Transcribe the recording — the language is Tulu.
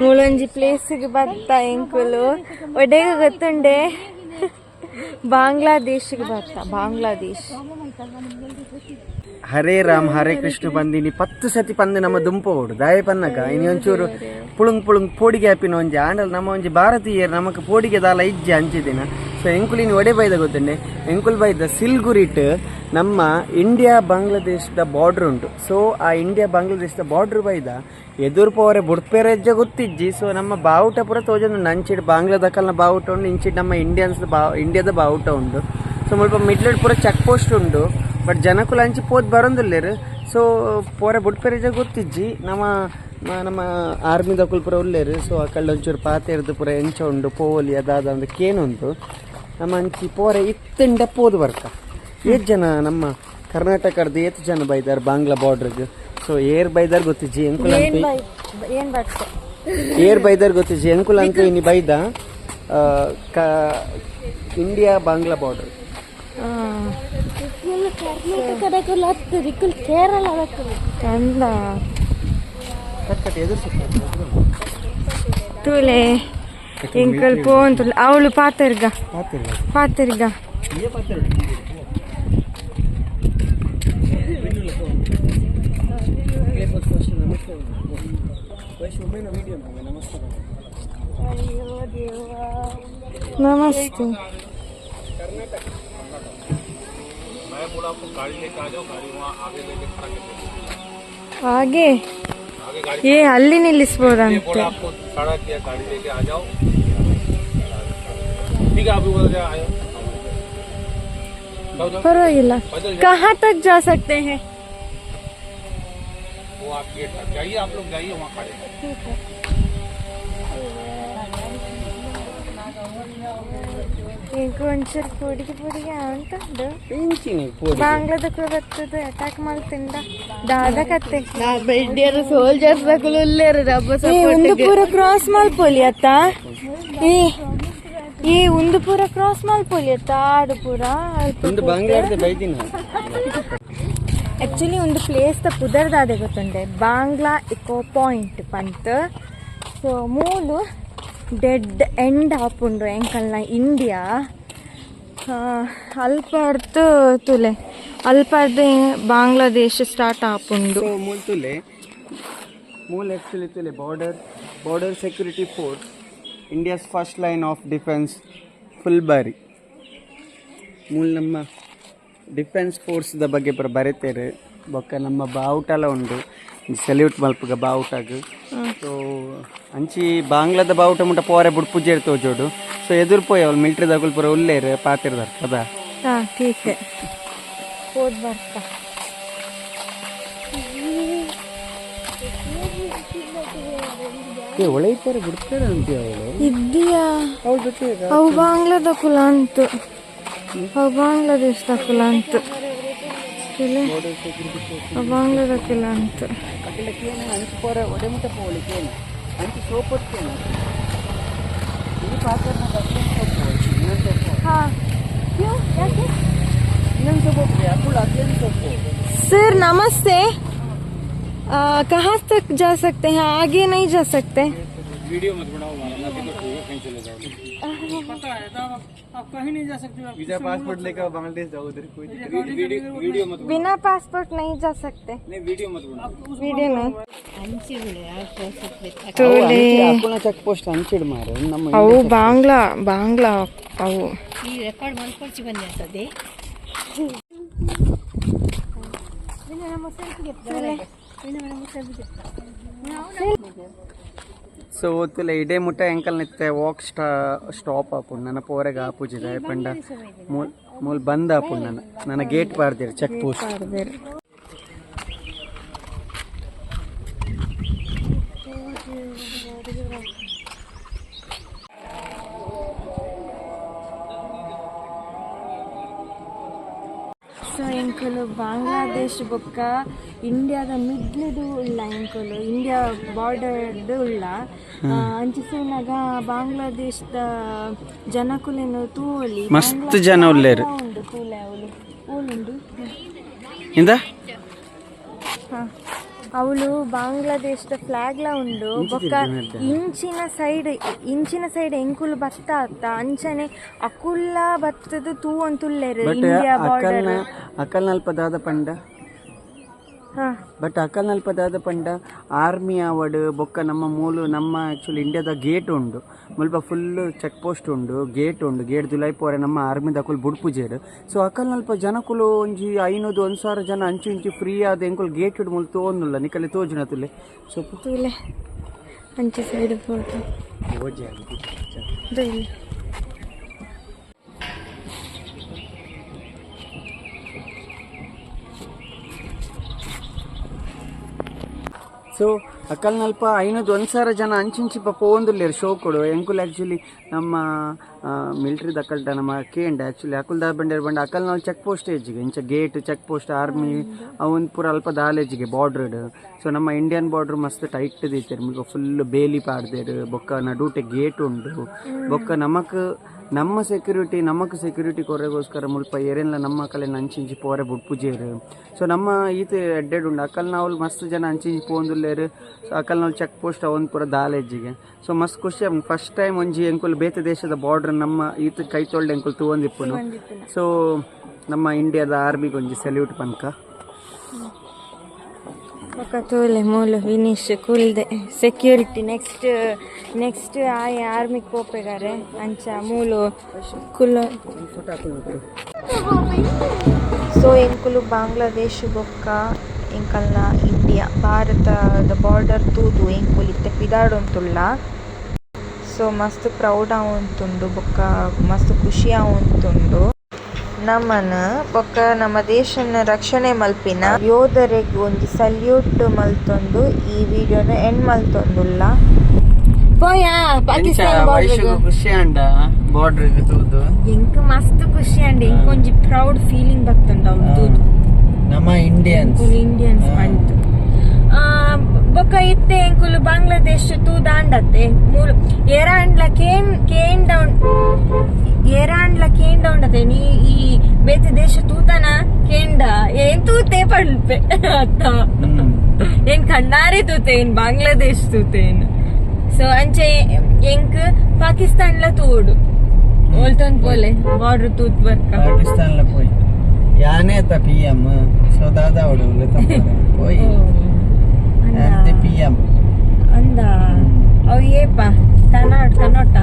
ಮೂಲೊಂಜಿ ಪ್ಲೇಸ್ಗೆ ಬತ್ತ ಎಂಕುಲು ಒಡೆಗ ಗೊತ್ತುಂಡೆ. ಬಾಂಗ್ಲಾದೇಶಕ್ಕೆ ಬತ್ತ, ಬಾಂಗ್ಲಾದೇಶ್. ಹರೇ ರಾಮ್ ಹರೇ ಕೃಷ್ಣ ಬಂದಿನಿ 10 ಸತಿ ಪಂದು ನಮ್ಮ ದುಂಪೋಡು ದಾಯ ಪನ್ನಗ ಇನಿ ಒಂಚೂರು ಪುಳುಂಗ್ ಪುಳುಂಗ್ ಪೋಡಿಗೆ ಆಪಿನ ಒಂಜಿ ಆಂಡಲ್. ನಮ್ಮ ಒಂಜಿ ಭಾರತೀಯರು ನಮಕ್ ಪೋಡಿಗೆ ದಾಲ ಇಜ್ಜಿ ಅಂಚಿದಿನ. ಸೊ ಎಂಕುಲಿನಿ ಒಡೆ ಬೈದ ಗೊತ್ತುಂಡೆ? ಎಂಕುಲ್ ಬೈದ ಸಿಲ್ಗುರಿಟ್. ನಮ್ಮ ಇಂಡಿಯಾ ಬಾಂಗ್ಲಾದೇಶದ ಬಾರ್ಡರ್ ಉಂಟು. ಸೊ ಆ ಇಂಡಿಯಾ ಬಾಂಗ್ಲಾದೇಶದ ಬಾರ್ಡರ್ ಬೈದ, ಎದುರು ಪೋರೆ ಬುಡ್ಪೇರೆ ಹೆಜ್ಜೆ ಗೊತ್ತಿಜ್ಜಿ. ಸೊ ನಮ್ಮ ಬಾವುಟ ಪೂರ ತೋಜೊಂದು. ಅಂಚಿಡ್ ಬಾಂಗ್ಲಾದಕಲ್ನ ಬಾವುಟ ಉಂಡು, ಇಂಚಿಡ್ ನಮ್ಮ ಇಂಡಿಯನ್ಸ್ ಬಾ ಇಂಡಿಯಾದ ಬಾವುಟ ಉಂಡು. ಸೊ ಮುಲ್ಪ ಮಿಡ್ಲೆಡ್ ಪೂರ ಚೆಕ್ ಪೋಸ್ಟ್ ಉಂಡು. ಬಟ್ ಜನಕುಲು ಅಂಚಿ ಪೋದ್ ಬರೊಂದುಲ್ಲೆರ್. ಸೊ ಪೋರೆ ಬುಡ್ಪೆರೆ ಗೊತ್ತಿಜ್ಜಿ. ನಮ್ಮ ನಮ್ಮ ಆರ್ಮಿದಕುಲು ಪೂರ ಉಲ್ಲೆರ್. ಸೊ ಅಕಲ್ಡ ಒಂಚೂರು ಪಾತೆರ್ದು ಪೂರ ಎಂಚ ಉಂಡು, ಪೋವೊಲಿ ಅದಾದ ಅಂದ್ ಕೇನುಂಡು. ನಮ್ಮ ಅಂಚಿ ಪೋರೆ ಇತ್ತಂಡ ಪೋದು ಬರ್ಕ. ಏತ್ ಜನ ನಮ್ಮ ಕರ್ನಾಟಕದ ಏತ್ ಜನ ಬೈದಾರ್ ಬಾಂಗ್ಲಾ ಬಾರ್ಡರ್ಗ್? ಸೊ ಏರ್ ಬೈದಾರ್ ಗೊತ್ತಿಜ್ಜಿ. ಎಂಕುಲ್ ಏನ್ ಅಂತ ಬೈ ಏನ್ ಬತ್ತೆ? ಏರ್ ಬೈದಾರ್ ಗೊತ್ತಿಜ್ಜಿ. ಎಂಕುಲ್ ಅಂತ ಇನಿ ಬೈದ ಇಂಡಿಯಾ ಬಾಂಗ್ಲಾ ಬಾರ್ಡರ್. ಕರ್ನಾಟಕದಕುಲು ಹತ್ತು ದಿಕ್ಕುಲು ಕೇರಳದಕುಲು. ಕಂದ. ಕಟ್ ಕಟ್ ಎದುರು. ತೂಲೆ, ಎಂಕಲ್ ಪೋಂತುಲ್ಲ. ಅವಳು ಪಾತೆರ್ಗ. ಪಾತೆರ್ಗ. ಪಾತೆರ್ಗ. ನಮಸ್ತೆ. मैं बोला आपको गाड़ी लेके आ जाओ, गाड़ी वहाँ आगे लेके खड़ा कर दो। ಹಾಗೆ. आगे गाड़ी ಏ, ಅಲ್ಲಿ ये ನಿಲ್ಲಿಸ್ಬೋದಂತೆ. बोला आपको खड़ा किया, गाड़ी लेके आ जाओ। ठीक है, आप भी बोल आयो, जाओ जाओ। ಪರವಾಗಿಲ್ಲ. पैदल जाओ। कहाँ तक जा सकते हैं? वो आप गेट तक जाइए, आप लोग जाइए, वहाँ खड़े हैं। ಈಗ ಒಂಚೂರು ಪೊಡಿಗೆ ಪೊಡಿಗೆ ಅಂತಂದು. ಇಂಚಿನಿ ಪೋಡಿ. ಬಾಂಗ್ಲಾದಕ್ಕೂ ಬರ್ತದೆ, ಅಟ್ಯಾಕ್ ಮಾಡ್ತಿಂದ ದಾದ ಕತ್ತೆ. ಇಂಡಿಯನ್ ಸೋಲ್ಜರ್ಸ್ ದಕುಲು ಉಲ್ಲೇರು ರಬ್ಬ. ಏ, ಒಂದು ಪೂರ ಕ್ರಾಸ್ ಮಲ್ಪೊಲಿ ಅತ್ತ. ಏ ಏ, ಒಂದು ಪೂರ ಕ್ರಾಸ್ ಮಲ್ಪೊಲಿ ಅತ್ತ, ಆಡು ಪೂರ. ಒಂದು ಬಾಂಗ್ಲಾದ ಬೈದಿನ. ಆಕ್ಚುಲಿ ಒಂದು ಪ್ಲೇಸ್ ದ ಪುದರ್ದಾದೆ ಗೊತ್ತುಂಡೆ? ಬಾಂಗ್ಲಾ ಇಕೋ ಪಾಯಿಂಟ್ ಪಂತ್. ಸೊ ಮೂಲು ಡೆಡ್ ಎಂಡ್ ಆಪುಂಡು ಎಂಕಲ್ನ ಇಂಡಿಯಾ. ಅಲ್ಪರ್ತು ತುಲೆ, ಅಲ್ಪರ್ದು ಬಾಂಗ್ಲಾದೇಶ ಸ್ಟಾರ್ಟ್ ಆಪುಂಡು. ಸೊ ಮೂಲ್ ತುಲೆ, ಮೂಲ್ actually ತುಲೆ Border Security Force, India's first line of defence, Phulbari. ಮೂಲ್ ನಮ್ಮ ಡಿಫೆನ್ಸ್ ಫೋರ್ಸ್ದ ಬಗ್ಗೆ ಪೂರ ಬರೆತೇರು. ಬೊಕ್ಕ ನಮ್ಮ ಬಾವುಟಲ ಉಂಡು, ಸೆಲ್ಯೂಟ್ ಮಲ್ಪುಗ ಬಾವುಟಗ್. ಸೊ ಅಂಚಿ ಬಾಂಗ್ಲಾದ ಬಾವುಟ ಮುಟ್ಟ ಪೋರೆ ಬುಡ್ಪುಜೇರ್ ತೋಜೋಡು. ಸೊ ಎದುರು ಪೋಯ್, ಅವಳು ಮಿಲಿಟರಿ ದಗುಲ್ ಪೂರ ಉಲ್ಲೇರು, ಪಾತಿರ್ದಾರ್ ಕದಾ. ಹಾ, ठीक है, ಹೋದ್ ಬರ್ತಾ. ಏ, ಒಳೈತಾರೆ ಬಿಡ್ತಾರೆ ಅಂತೀಯ ಅವಳು. ಇದ್ದೀಯಾ? ಅವಳು ಜೊತೆ. ಅವು ಬಾಂಗ್ಲಾದ ಕುಲ ಅಂತು, ಅವು ಬಾಂಗ್ಲಾದೇಶದ ಕುಲ ಅಂತು ಕೆಲೆ. ಅವು ಬಾಂಗ್ಲಾದ ಕುಲ ಅಂತು. ಅಂಚು ಪೋರೆ ಒಡೆ ಮುಟ್ಟ ಪೋಲಿಕ್ಕೇನು, ಅಂಚು ಸೋಪೊತ್ತೇನು ಈ ಪಾತ್ರ. ಹಾ, ಯಾಕೆ? ಇನ್ನೊಂದು ಸೋಪ್ ಅಕ್ಕುಳು ಅಕ್ಲೇನು ಸೋಪು. सर, नमस्ते. कहाँ तक जा सकते हैं? आगे नहीं जा सकते? वीडियो मत बनाओ हमारा, बाकी तो ठीक है, कहीं चले जाओ। वीजा पासपोर्ट लेकर बांग्लादेश जाओ, उधर कोई वीडियो वीडियो मत बिना पासपोर्ट नहीं जा सकते? नहीं, वीडियो मत बनाओ। वीडियो नहीं. ತೋಲೆ. ಚೆಕ್ ಪೋಸ್ಟ್ ಅಂಚಿಡ್ ಮಾರೆ ನಮ್ಮ. ಅವು ಬಾಂಗ್ಲಾ, ಬಾಂಗ್ಲಾ ಅವು. ಈ ರೆಕಾರ್ಡ್ ಮಲ್ಪೊಡ್ಚಿ ಬಂದೆ ಅಂತದೆ. ಸೊ ತುಲೆ ಇಡೇ ಮುಟ್ಟ ಎಂಕಲ್ ನಿತ್ತೆ ವಾಕ್ ಸ್ಟಾಪ್ ಆಪುಂಡು. ನನ್ನ ಪೋರೆಗ್ ಆಪುಜಿ ಪಂಡ ಮೂಲ್ ಮೂಲ್ ಬಂದ್ ಆಪುಂಡು. ನನ್ನ ನನ್ನ ಗೇಟ್ ಪಾರ್ದಿರು, ಚೆಕ್ ಪೋಸ್ಟ್. ಸೊ ಎಂಕುಲು ಬಾಂಗ್ಲಾದೇಶ ಬೊಕ್ಕ ಇಂಡಿಯಾದ ಮಿಡ್ಲುಡು ಉಳ್ಳ. ಎಂಕುಲು ಇಂಡಿಯಾ ಬಾರ್ಡರ್ಡ್ ಉಳ್ಳ. ಅಂಚಿಸುನಾಗ ಬಾಂಗ್ಲಾದೇಶದ ಜನಕುಲೆನ್ ತೂವೊಲಿ. ಮಸ್ತ್ ಜನ ಉಲ್ಲೇರು. ಉಂಡು, ತೂಲೆ, ಅವಳು ಓಲುಂಡು. ಇಂದ. ಹಾ. ಅವಳು ಬಾಂಗ್ಲಾದೇಶದ ಫ್ಲಾಗ್ಲ ಉಂಡು. ಬೊಕ್ಕ ಇಂಚಿನ ಸೈಡ್ ಎಂಕುಲು ಬತ್ತ ಅತ್ತ, ಅಂಚನೆ ಅಕುಲ್ಲ ಬತ್ತದು ತೂ ಅಂತುಲ್ಲೆರ್. But India border. ಅಕಲ್ನ ಅಕಲ್ನಲ್ಪ ದಾದ ಪಂಡ, ಬಟ್ ಅಕಲ್ನಲ್ಪ ದಾದ ಪಂಡ, ಆರ್ಮಿ ಆವಡ್ ಬೊಕ್ಕ ನಮ್ಮ ಮೂಲು ನಮ್ಮ ಆಕ್ಚುಲಿ ಇಂಡಿಯಾದ ಗೇಟ್ ಉಂಡು. ಮುಲ್ಪ ಫುಲ್ ಚೆಕ್ ಪೋಸ್ಟ್ ಉಂಡು, ಗೇಟ್ ಉಂಡು. ಗೇಟ್ ದುಲೈ ಪೋರೆ ನಮ್ಮ ಆರ್ಮಿದಕುಲು ಬುಡ್ಪುಜೆರ್. ಸೊ ಅಕಲ್ನಲ್ಪ ಜನಕುಲು ಒಂಜಿ 500 1000 ಜನ ಅಂಚು ಇಂಚು ಫ್ರೀ ಆದ್ ಎಂಕುಲು ಗೇಟ್ ಮುಲ್ ತೋಂದುಲ್ಲ. ನಿಕಲೆ ತೋಜುನ ತುಲೆ ಸೊ. ತೂಲೆ, ಅಂಚೆ ಸೈಡ್ ಫೋಟೋ. ಇಲ್ಲಿ. ಸೊ ಅಕಲ್ನಲ್ಪ 500 1000 ಜನ ಅಂಚಿಂಚಿಪ ಪೋವೊಂದುಲ್ಲೆರ್ ಶೋಕುಡು. ಎಂಕುಲು ಆಕ್ಚುಲಿ ನಮ್ಮ ಮಿಲಿಟ್ರಿ ದಕ್ಕಲ್ಟ ನಮ್ಮ ಕೇಂಡ, ಆಕ್ಚುಲಿ ಅಕುಲ್ ದಾದ ಬಂಡೇರ್ ಬಂಡ, ಅಕಲ್ನಲ್ಲಿ ಚೆಕ್ ಪೋಸ್ಟ್ ಏಜಿಗೆ ಇಂಚ ಗೇಟ್, ಚೆಕ್ ಪೋಸ್ಟ್, ಆರ್ಮಿ ಅವೊಂದು ಪೂರ ಅಲ್ಪ ದಾಲೇಜಿಗೆ ಬಾರ್ಡರ್ಡ್. ಸೊ ನಮ್ಮ ಇಂಡಿಯನ್ ಬಾರ್ಡರ್ ಮಸ್ತ್ ಟೈಟ್ ದೀತೆರ್. ಮುಲ್ಪ ಫುಲ್ ಬೇಲಿ ಪಾಡ್ದೆರ್, ಬೊಕ್ಕ ನಡುಟೆ ಗೇಟ್ ಉಂಡು. ಬೊಕ್ಕ ನಮಕ್ ನಮ್ಮ ಸೆಕ್ಯೂರಿಟಿ, ನಮಕ್ ಸೆಕ್ಯೂರಿಟಿ ಕೊರೆಗೋಸ್ಕರ ಮುಲ್ಪ ಏರೆನ್ಲ ನಮ್ಮ ಕಲೆ ಅಂಚಿಂಚಿ ಪೋರೆ ಬುಡ್ಪುಜೇರ್. ಸೊ ನಮ್ಮ ಈತ ಎಡ್ಡೆಡ್ ಉಂಡು. ಅಕಲ್ನವ್ಲು ಮಸ್ತ್ ಜನ ಅಂಚಿಂಚಿ ಪೋಂದುಲ್ಲೆರ್. ಸೊ ಅಕಲ್ನವ್ಲು ಚೆಕ್ ಪೋಸ್ಟ್ ಅವೊಂದು ಪೂರ ದಾಲೇಜಿಗೆ. ಸೊ ಮಸ್ತ್ ಖುಷಿ ಆಪುಂಡು. ಫಸ್ಟ್ ಟೈಮ್ ಒಂಜಿ ಎಂಕುಲು ಬೇತೆ ದೇಶದ ಬಾರ್ಡರ್ ನಮ್ಮ ಈತ ಕೈ ತೊಳ್ದು ಎಂಕುಲು ತೂವೊಂದಿಪ್ಪುನು. ಸೊ ನಮ್ಮ ಇಂಡಿಯಾದ ಆರ್ಮಿಗೆ ಒಂಜಿ ಸೆಲ್ಯೂಟ್ ಪನ್ಕ. ಬೊಕ್ಕ ತೂಲೆ, ಮೂಲು ವಿನೀಶ್ ಕುಲ್ದೆ ಸೆಕ್ಯೂರಿಟಿ. ನೆಕ್ಸ್ಟ್ ನೆಕ್ಸ್ಟ್ ಆಯೆ ಆರ್ಮಿ ಪೋಪೆಗಾರೆ ಅಂಚ ಮೂಲು ಕುಲ್ಲ. ಸೊ ಎಂಕುಲು ಬಾಂಗ್ಲಾದೇಶ ಬೊಕ್ಕ ಎಂಕಲ್ನ ಇಂಡಿಯಾ ಭಾರತದ ಬಾರ್ಡರ್ ತೂದು ಎಂಕುಲು ಇತ್ತೆ ಪಿದಾಡೊಂತುಲ್ಲ. ಸೊ ಮಸ್ತ್ ಪ್ರೌಡ್ ಆವೊಂತುಂಡು, ಬೊಕ್ಕ ಮಸ್ತ್ ಖುಷಿ ಆವೊಂತುಂಡು. ನಮನ್ ಬೊಕ್ಕ ನಮ್ಮ ದೇಶನ್ ರಕ್ಷಣೆ ಮಲ್ಪಿನ ಯೋಧರೆಗ್ ಒಂಜಿ ಸಲ್ಯೂಟ್ ಮಲ್ತೊಂದು ಈ ವಿಡಿಯೋನ ಎಂಡ್ ಮಲ್ತೊಂದುಲ್ಲ. ಪೋಯಾ ಪಾಕಿಸ್ತಾನ ಬಾರ್ಡರ್? ಖುಷಿ ಅಂಡ ಬಾರ್ಡರ್ ತೂದು? ಎಂಕ್ ಮಸ್ತ್ ಖುಷಿ ಅಂಡ್ ಎಂಕ್ ಒಂಜಿ ಪ್ರೌಡ್ ಫೀಲಿಂಗ್ ಬತ್ತುಂಡು ಅವ್ಲು ತೂದು. ನಮ್ಮ ಇಂಡಿಯನ್ಸ್. ಇಂಡಿಯನ್ಸ್ ಪಂತು. ಬೊಕ್ಕ ಇತ್ತೆ ಎಂಕುಲು ಬಾಂಗ್ಲಾದೇಶ ತೂದಾಂಡತ್ತೆ. ಮೂಲು ಏರಾಂಡ್ಲ ಕೇನ್ ಕೇನ್ ಡೌನ್, ಏರಾಂಡ್ಲ ಕೇಂಡ ಉಂಡತೆ, ನೀ ಈ ಬೇತೆ ದೇಶ ತೂತನ ಕೇಂಡ, ಏನ್ ತೂತೆ ಪಣ್ಪೆ ಅತ್ತ. ಏನ್ ಕಣ್ಣಾರೆ ತೂತೆ, ಏನ್ ಬಾಂಗ್ಲಾದೇಶ್ ತೂತೆ ಏನ್. ಸೊ ಅಂಚೆ ಎಂಕ್ ಪಾಕಿಸ್ತಾನ್ಲ ತೂಡು ಓಲ್ತೊಂದ್ ಪೋಲೆ, ಬಾರ್ಡರ್ ತೂತ್ ಬರ್ಕ. ಪಾಕಿಸ್ತಾನ್ಲ ಪೋಯಿ. ಯಾನೇ ತ ಪಿಎಂ. ಸೊ ದಾದಾ ಅವಡು ಪೋಯಿ ಪಿ ಎಂ. ಅಂದ, ಅವು ಏಪ ತನ ತನ್ನೋಟ.